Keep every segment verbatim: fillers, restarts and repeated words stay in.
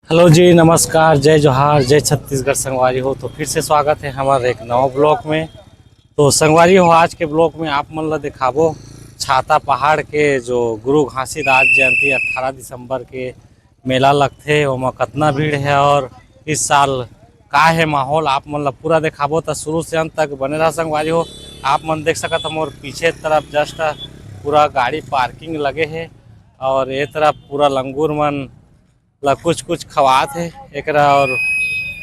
Hello जी, नमस्कार, जय जोहार, जय छत्तीसगढ़ संगवारी हो। तो फिर से स्वागत है हमारे एक नवा ब्लॉग में। तो संगवारी हो, आज के ब्लॉग में आप मन ला दिखाबो छाता पहाड़ के जो गुरु घासीदास जयंती अट्ठारह दिसंबर के मेला लगथे, ओमा कतना भीड़ है और इस साल का है माहौल, आप मन ला पूरा दिखाबो। तो शुरू से अंत तक बने रहा संगवारी हो। आप मन देख सकत हो मोर पीछे तरफ जस्ट पूरा गाड़ी पार्किंग लगे है और ये तरफ पूरा लंगूर मन ला कुछ कुछ खवात हे एकरा, और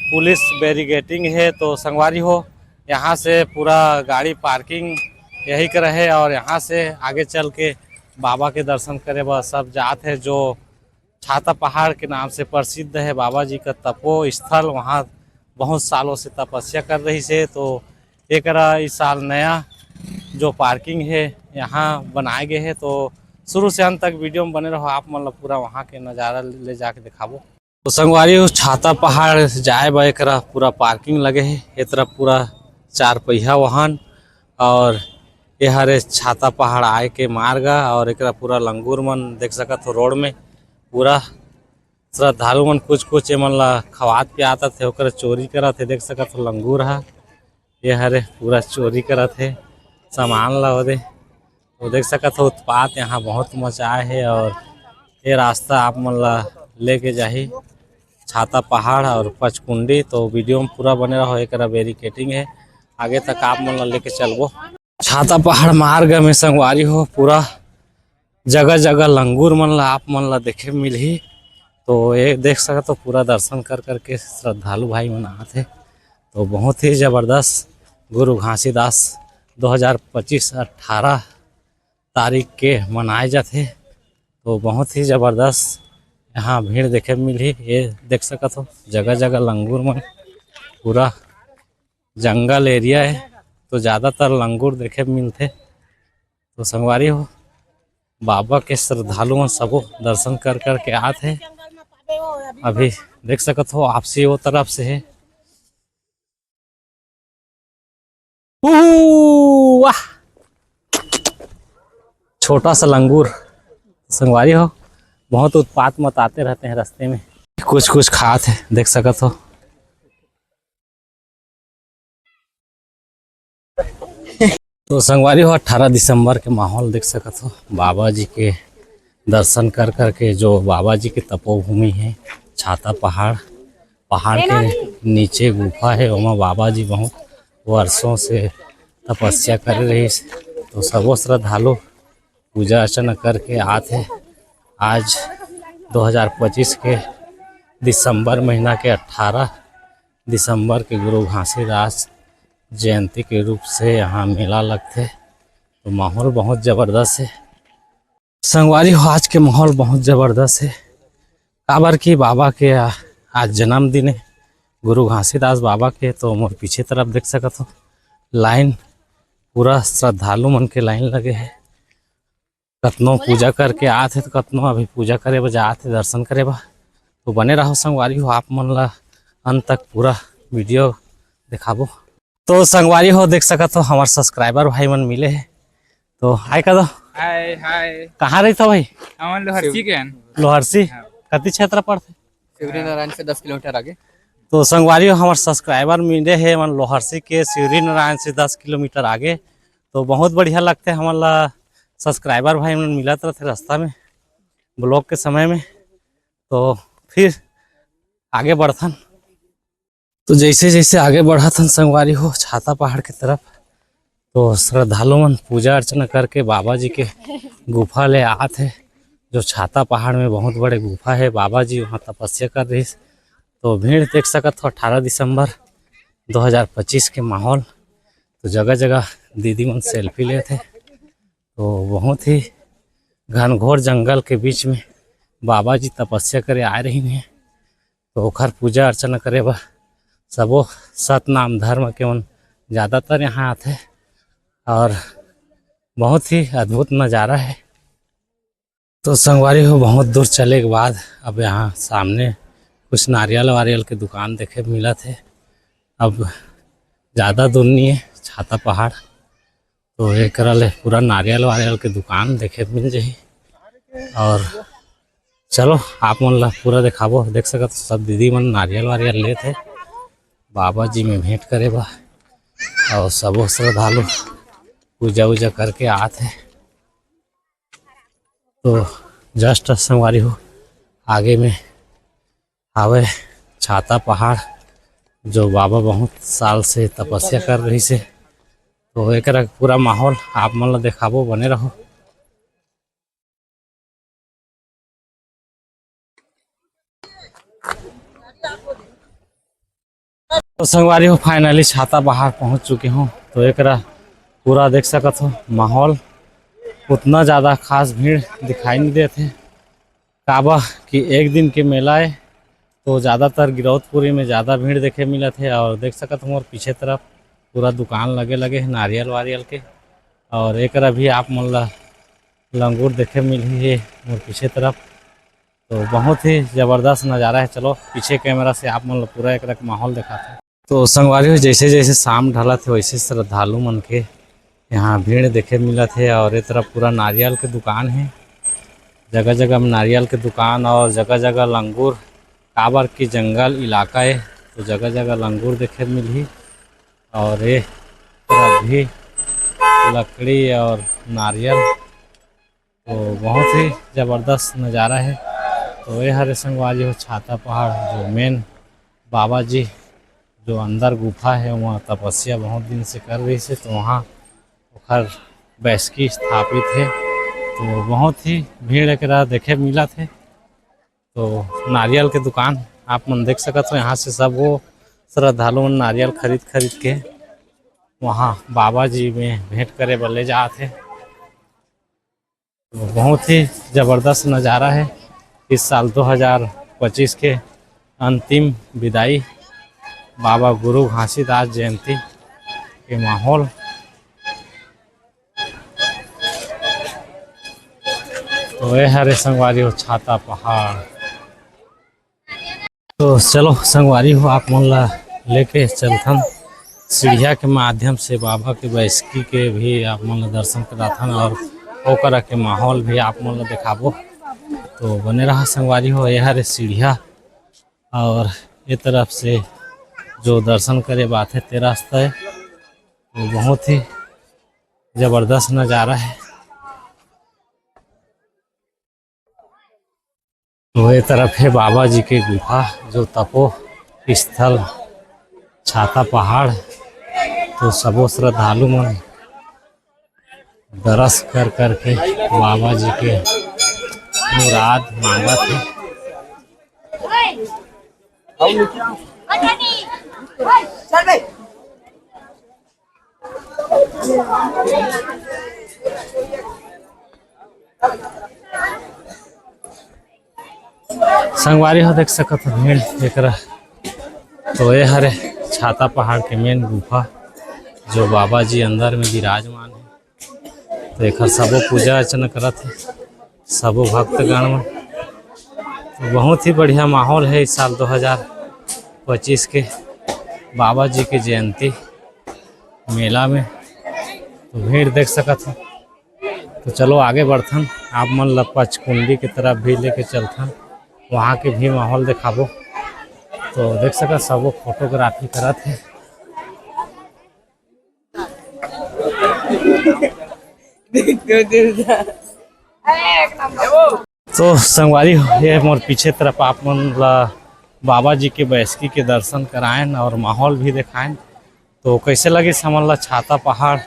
पुलिस बैरिकेडिंग है। तो संगवारी हो, यहाँ से पूरा गाड़ी पार्किंग यही करा है और यहाँ से आगे चल के बाबा के दर्शन करे बर सब जात है। जो छाता पहाड़ के नाम से प्रसिद्ध है बाबा जी का तपो स्थल, वहाँ बहुत सालों से तपस्या कर रही से। तो एकरा इस साल नया जो पार्किंग है यहाँ बनाए गए है। तो शुरू से अंत तक वीडियो में बने रहो, आप मन ला पूरा वहाँ के नज़ारा ले जाके दिखाबो। तो संगवारी हो, छाता पहाड़ जाए बर एकरा पूरा पार्किंग लगे है। ये तरफ पूरा चार पहिया वाहन और ये हरे छाता पहाड़ आए के मार्ग आ, और एकरा पूरा लंगूर मन देख सकत हो रोड में पूरा श्रद्धालु मन कुछ कुछ एमन ला खवात पियात थे, ओकर चोरी करत हे। देख सकत हो लंगूर हा, ये हरे पूरा चोरी करत हे सामान ला ओदे। तो देख सकत हो उत्पात यहाँ बहुत मचाए हे और ये रास्ता आप मन ला लेके जाही छाता पहाड़ और पचकुंडी। तो वीडियो में पूरा बने रहो, एकरा बैरिकेडिंग है, आगे तक आप मन ला लेके चलबो। छाता पहाड़ मार्ग में संगवारी हो पूरा जगह जगह लंगूर मन ला आप मन ला देखे मिलही। तो ये देख सकत हो पूरा दर्शन कर करके श्रद्धालु भाई मन आत हे। तो बहुत ही जबरदस्त गुरु घासीदास दो हज़ार पच्चीस अट्ठारह तारीख के मनाए जाथे। तो बहुत ही जबरदस्त यहाँ भीड़ देखे मिलही। ये देख सकत हो जगह जगह लंगूर मन, पूरा जंगल एरिया है तो ज़्यादातर लंगूर देखे मिलथे। तो संगवारी हो, बाबा के श्रद्धालु मन सबो दर्शन कर कर के आत हे। अभी देख सकत हो आपसी वो तरफ से है। उहू, वाह, छोटा सा लंगूर। संगवारी हो, बहुत उत्पात मचाते रहते हैं रास्ते में। कुछ कुछ खात है, देख सकत हो। तो संगवारी हो, अट्ठारह दिसंबर के माहौल देख सकत हो, बाबा जी के दर्शन कर करके, जो बाबा जी के तपोभूमि है छाता पहाड़, पहाड़ के नीचे गुफा है, ओमा बाबा जी बहुत वर्षों से तपस्या करे रहिस। तो सबो श्रद्धालु पूजा अर्चना करके आत हे। आज दो हज़ार पच्चीस के दिसंबर महीना के अट्ठारह दिसंबर के गुरु घासीदास जयंती के रूप से यहाँ मेला लगथे। तो माहौल बहुत जबरदस्त है संगवारी हो, आज के माहौल बहुत जबरदस्त है, काबर कि बाबा के आ-, आज जन्मदिन है गुरु घासीदास बाबा के। तो मोर पीछे तरफ देख सकत हो लाइन, पूरा श्रद्धालु मन के लाइन लगे है। कतनो पूजा करके आत हे, तो कतनो अभी पूजा करे बर जात हे, दर्शन करे बर। तो बने रहो संगवारी हो, आप मन ला अंत तक पूरा वीडियो दिखाबो। तो संगवारी हो, देख सकत हो, हमार सब्सक्राइबर भाई मन मिले हे। तो हाय कर दो। हाय, हाय। कहाँ रहिथो भाई? हमन लोहरसी के हन। लोहरसी? हाँ। कति क्षेत्र पड़थे? शिवरी नारायण से दस किलोमीटर आगे। तो संगवारी हो, हमार सब्सक्राइबर मिले हे, मन लोहरसी के शिवरी नारायण से दस किलोमीटर आगे। तो बहुत बढ़िया लगथे हमन ला, सब्सक्राइबर भाई मन मिलत रहिथे रास्ता में, ब्लॉग के समय में। तो फिर आगे बढ़थन। तो जैसे जैसे आगे बढ़त हन संगवारी हो छाता पहाड़ के तरफ, तो श्रद्धालु मन पूजा अर्चना करके बाबा जी के गुफा ले आत हे, जो छाता पहाड़ में बहुत बड़े गुफा है। बाबा जी वहाँ तपस्या कर रहिस। तो भीड़ देख सकत हो, अठारह दिसंबर दो हज़ार पच्चीस के माहौल। तो जगह जगह दीदी मन सेल्फी लेत हे। तो बहुत ही घनघोर जंगल के बीच में बाबा जी तपस्या करे आए रहिन हे। तो ओखर पूजा अर्चना करे बर सबो सतनाम धर्म के मन ज़्यादातर यहाँ आथे और बहुत ही अद्भुत नज़ारा है। तो संगवारी हो, बहुत दूर चले के बाद अब यहाँ सामने कुछ नारियल वारियल के दुकान देखे मिलत हे। अब ज़्यादा दूर नहीं है छाता पहाड़, तो एकरा ले पूरा नारियल वारियल के दुकान देखे मिल जाही। और चलो, आप मन ला पूरा देखाबो। देख सकत हो, सब दीदी मन नारियल वारियल लेत हे बाबा जी में भेंट करे बर, और सबो श्रद्धालु पूजा उजा करके आत हे। तो just संगवारी हो, आगे में हावय छाता पहाड़, जो बाबा बहुत साल से तपस्या कर रहिस हे। तो एकरा पूरा माहौल आप मन ला देखाबो, बने रहो। तो संगवारी हो, finally छाता पहाड़ पहुंच चुके हों। तो एकरा पूरा देख सकत हो माहौल, उतना ज़्यादा खास भीड़ दिखाई नहीं देत हे, काबर कि एक दिन के मेला हे, तो ज़्यादातर गिरौदपुरी में ज़्यादा भीड़ देखे मिलत हे। और देख सकत हो मोर पीछे तरफ पूरा दुकान लगे लगे हे नारियल वारियल के, और एकरा भी आप मन ला लंगूर देखे मिलही हे मोर पीछे तरफ। तो बहुत ही जबरदस्त नज़ारा हे। चलो, पीछे कैमरा से आप मन ला पूरा एकरा के माहौल देखात हे। तो संगवारी हो, जैसे जैसे शाम ढलत हे, वैसे श्रद्धालु मन के यहाँ भीड़ देखे मिलत हे। और ये तरफ पूरा नारियल के दुकान हे, जगह जगह में नारियल के दुकान और जगह जगह लंगूर, काबर की जंगल इलाका हे, तो जगह जगह लंगूर देखे मिलही। और ये तरफ भी लकड़ी और नारियल, तो बहुत ही जबरदस्त नज़ारा हे। तो ये हरे संगवारी हो छाता पहाड़, जो मेन बाबा जी जो अंदर गुफा हे, वहाँ तपस्या बहुत दिन से कर रहिस हे, तो वहाँ ओखर बैसकी स्थापित हे। तो बहुत ही भीड़ एकरा देखे मिलत हे। तो नारियल के दुकान आप मन देख सकत हो, यहाँ से सब वो श्रद्धालु मन नारियल खरीद खरीद के वहाँ बाबा जी में भेंट करे बर ले जात हे। तो बहुत ही जबरदस्त नज़ारा हे इस साल दो हज़ार पच्चीस के अंतिम विदाई, बाबा गुरु घासीदास जयंती के माहौल। तो ये हरे संगवारी हो छाता पहाड़। तो चलो संगवारी हो, आप मन ला लेके चलथन सीढ़िया के माध्यम से बाबा के बैसकी के भी आप मन ला दर्शन कराथन और ओकरा के माहौल भी आप मन ला देखाबो। तो बने रहा संगवारी हो, ये हरे सीढ़िया और ये तरफ से जो दर्शन करे बर आथे ते रास्ता हे। तो बहुत ही जबरदस्त नज़ारा हे। तो ये तरफ हे बाबा जी के गुफा, जो तपो स्थल छाता पहाड़। तो सबो श्रद्धालु मन दरस कर करके बाबा जी के मुराद मांगत हे। संगवारी हो देख सकत हो भीड़ एकरा, तो ये हरे छाता पहाड़ के मेन गुफा, जो बाबा जी अंदर में विराजमान हे। तो एखर सबो पूजा अर्चना करत हे, सबो भक्तगण मन। तो बहुत ही बढ़िया माहौल हे इस साल दो हज़ार पच्चीस के बाबा जी के जयंती मेला में। तो भीड़ देख सकत हो। तो चलो आगे बढ़थन, आप मन ल पचकुंडी के तरफ भी लेके चलथन, वहाँ के भी माहौल देखाबो। तो देख सकत सबो फोटोग्राफी करत हे। तो संगवारी हो, ये मोर पीछे तरफ आप मन ला बाबा जी के बैसकी के दर्शन करायन और माहौल भी देखायन। तो कैसे लगिस हमन ला छाता पहाड़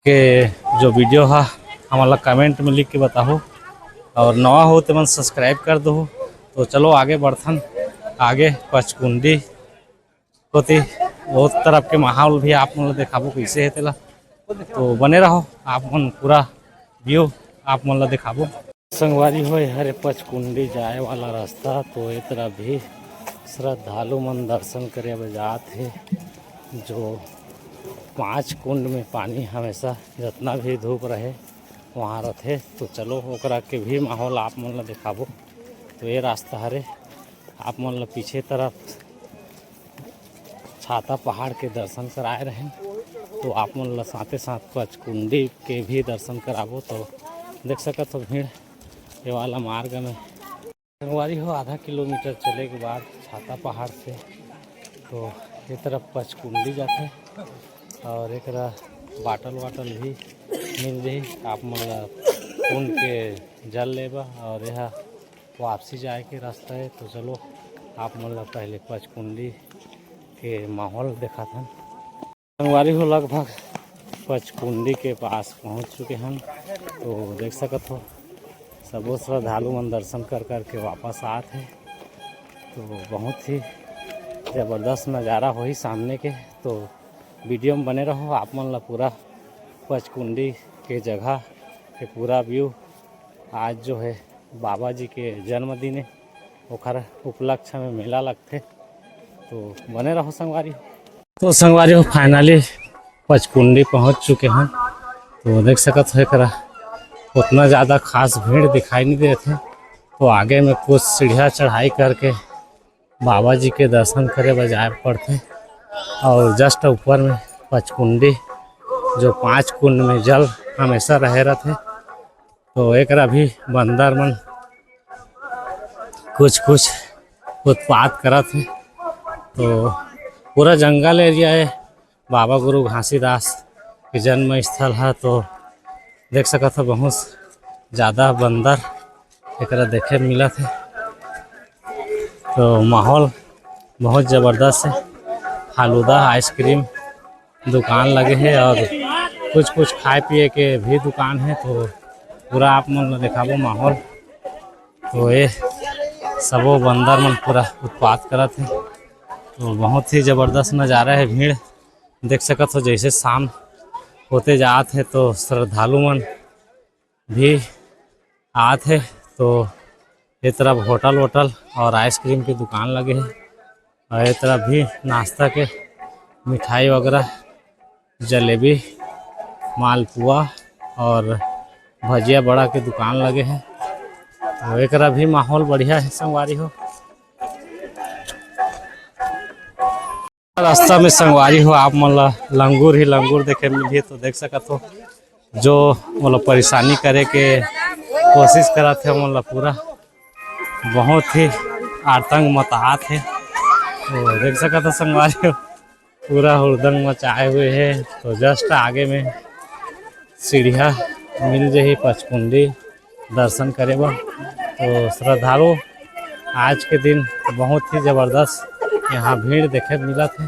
के जो वीडियो हा, हमन ला कमेंट में लिख के बताहू और नवा हो ते मन सब्सक्राइब कर दो। तो चलो आगे बढ़थन, आगे पचकुंडी कोती बहुत तरफ के माहौल भी आप मन ला देखाबो कैसे हे तेला। तो बने रहो, आप मन पूरा व्यू आप मन ला देखाबो। संगवारी हो, हरे पचकुंडी जाए वाला रास्ता। तो ए तरफ भी श्रद्धालु मन दर्शन करे बर जात हे, जो पांच कुंड में पानी हमेशा जतना भी धूप रहे वहाँ रथे। तो चलो ओकरा के भी माहौल आप मन ला देखाबो। तो ये रास्ता हरे, आप मन ला पीछे तरफ छाता पहाड़ के दर्शन कराए रहेन, तो आप मन ला साथे साथ पचकुंडी के भी दर्शन कराबो। तो देख सकत हो भीड़ ये वाला मार्ग में संगवारी हो, आधा किलोमीटर चले के बाद छाता पहाड़ से तो ये तरफ पचकुंडी जाथे और एकरा बाटल वाटल भी मिल जाही आप मन ला पुण्य के जल लेबा। और यह वापसी जाए के रास्ता है। तो चलो आप मन ला पहले पचकुंडी के माहौल देखाथन। संगवारी हो, लगभग पचकुंडी के पास पहुंच चुके हन। तो देख सकत हो, सबो श्रद्धालु मन दर्शन कर करके वापस आत हे। तो बहुत ही जबरदस्त नज़ारा होही सामने के। तो वीडियो में बने रहो, आप मन ला पूरा पचकुंडी के जगह के पूरा व्यू। आज जो है बाबा जी के जन्मदिन है, ओखर उपलक्ष्य में मेला लगथे। तो बने रहो संगवारी। तो संगवारी हो, फाइनली पचकुंडी पहुंच चुके हैं। तो देख सकत हो, एकरा उतना ज़्यादा खास भीड़ दिखाई नहीं देते। तो आगे में कुछ सीढ़िया चढ़ाई करके बाबा जी के दर्शन करे बर जाए पड़थे। और जस्ट ऊपर में पचकुंडी, जो पांच कुंड में जल हमेशा रहे रहथे, तो एकरा भी बंदर मन कुछ कुछ उत्पात करत हे। तो पूरा जंगल एरिया है, बाबा गुरु घासीदास के जन्म स्थल है। तो देख सकत हो, बहुत ज़्यादा बंदर एकरा देखे मिलत है। तो माहौल बहुत ज़बरदस्त है। फालूदा आइसक्रीम दुकान लगे है और कुछ कुछ खाए पिए के भी दुकान है। तो पूरा आप मन ला देखाबो माहौल। तो ये सबो बंदर मन पूरा उत्पात करत है। तो बहुत ही जबरदस्त नज़ारा है। भीड़ देख सकत हो, जैसे शाम होते जात है तो श्रद्धालु मन भी आत है। तो ये तरफ होटल वोटल और आइसक्रीम की दुकान लगे है और ये तरफ भी नाश्ता के मिठाई वगैरह, जलेबी, मालपुआ और भजिया बड़ा के दुकान लगे है। तो एकरा भी माहौल बढ़िया है संगवारी हो। रास्ता में संगवारी हो, आप मन ला लंगूर ही लंगूर देखे मिलही। तो देख सकत हो, जो मतलब परेशानी करे के कोशिश करत है, मन ला पूरा बहुत ही आतंक मतात है। तो देख सकत हो संगवारी हो, पूरा हुड़दंग मचाए हुए है। तो जस्ट आगे में सीढ़िया मिल जाही पचकुंडी दर्शन करे बर। तो श्रद्धालु आज के दिन बहुत ही जबरदस्त यहाँ भीड़ देखे मिलत है।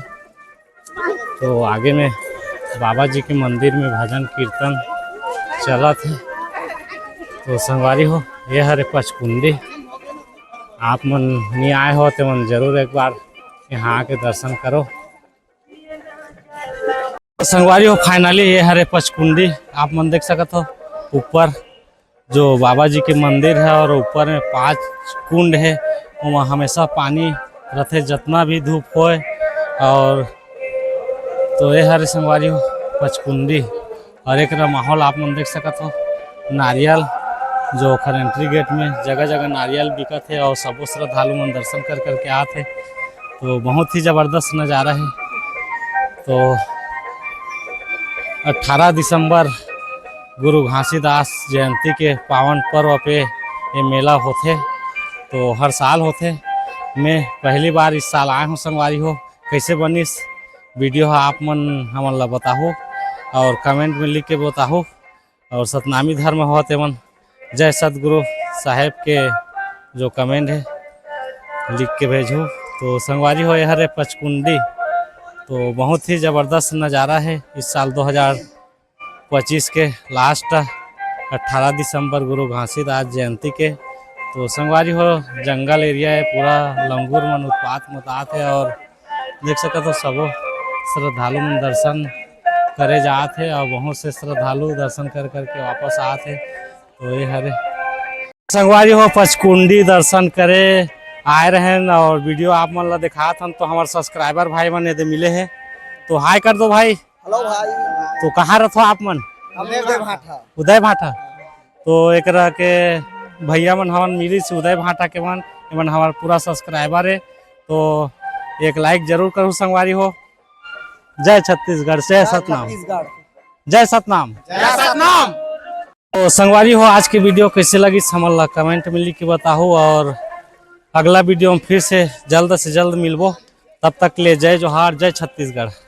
तो आगे में बाबा जी के मंदिर में भजन कीर्तन चलत है। तो संगवारी हो, ये हरे पचकुंडी, आप मन नहीं आए हो तो मन जरूर एक बार यहाँ आके दर्शन करो। संगवारी हो, फाइनली ये हरे पचकुंडी, आप मन देख सकत हो ऊपर जो बाबा जी के मंदिर है और ऊपर में पांच कुंड है, वहाँ हमेशा पानी रहते, जितना भी धूप होए। और तो ये हरे संगवारी हो पचकुंडी, और एक माहौल आप मन देख सकत हो, नारियल जो ओखर एंट्री गेट में जगह जगह नारियल बिकत है और सबो श्रद्धालु मन दर्शन कर करके आत है। तो बहुत ही जबरदस्त नज़ारा है। तो अठारह दिसंबर गुरु घासीदास जयंती के पावन पर्व पे ये मेला होथे। तो हर साल होथे। मैं पहली बार इस साल आए हूँ संगवारी हो। कैसे बनिस वीडियो ह आप मन हमन ला बताहू और कमेंट में लिख के बताहू। और सतनामी धर्म हो तेमन जय सतगुरु साहेब के जो कमेंट है लिख के भेजू। तो संगवारी हो, ये हरे पचकुंडी, तो बहुत ही जबरदस्त नज़ारा है इस साल दो हज़ार पच्चीस के लास्ट अठारह दिसंबर गुरु घासीदास जयंती के। तो संगवारी हो, जंगल एरिया है, पूरा लंगूर मन उत्पात मतात है और देख सकत हो सबो श्रद्धालु मन दर्शन करे जात है और बहुत से श्रद्धालु दर्शन कर करके वापस आत है। तो ये हरे संगवारी हो, पचकुंडी दर्शन करे आए रहन और वीडियो आप मन ला दिखात हन, तो हमारे सब्सक्राइबर भाई मन एदे मिले हैं, तो हाय कर दो भाई। हेलो भाई। तो कहाँ रहत हो आप मन? हम उदय भाटा। उदय भाटा। तो एकरा के भैया मन हमन मिलिस उदय भाटा के मन, एमन हमार पूरा सब्सक्राइबर है। तो एक लाइक जरूर करू संगवारी हो। जय छत्तीसगढ़, जय जय सतनाम। छत्तीसगढ़। जय सतनाम। जय सतनाम। तो संगवारी हो, आज के video कैसे लगिस, हमन ला comment में लिख के बताहू और अगला video में फिर से जल्द से जल्द मिलबो। तब तक ले जय जोहार, जय छत्तीसगढ़।